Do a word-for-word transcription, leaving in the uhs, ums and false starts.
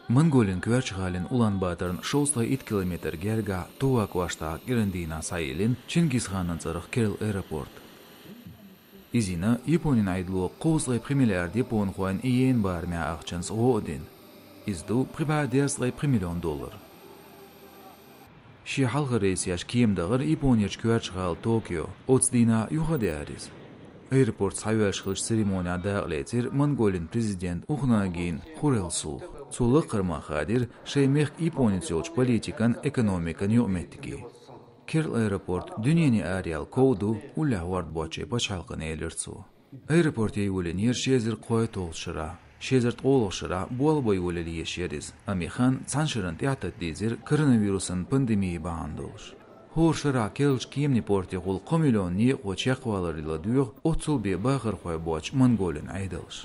Монголин коьртачу гӀалин Улан-Баторна шовзткъе итт километр гергахь Тува кӀоштахь кӀиран дийнахь схьайиллина Чингисханан цӀарах керла аэропорт. Иза йина Японин Ӏедало кхузткъе пхи миллиард японхойн йен барамехь ахчанца гӀо а дина. Иза ду пхи бӀе дезткъе пхи миллион доллар. Шен хьалхара рейсаш кема дахара Японерчу коьртачу гӀала Токио. Оцу дийнахь юха а деара иза. Аэропортехь схьайоьллуш хиллачу церемонехь дакъалецира Монголин президент Ухнаагийн Хурелсулх. Цо лакхара мах хадийра шайн мехкан Японец йолчу политикан, экономикан юкъаметтиге. Керла аэропорт дуьненан араяьлла ков ду уллехь хӀордбоцучийн пачхьалкхана, элира цо. Аэропорте йолийнера ши эзар кхойтталгӀачу шарахь, ши эзар ткъолгӀачу шарахь болх бан йолаелла езаш яра иза, амма и хан цхьана шарна тӀаьхьатата дийзира коронавирусан пандеми бахьана долуш. ХӀора шарахь керлачу кеманийн портехула кхо миллион некъахо чекхваларе ладоьгӀу оццул бен бахархой боцучу Монголин Ӏедалш.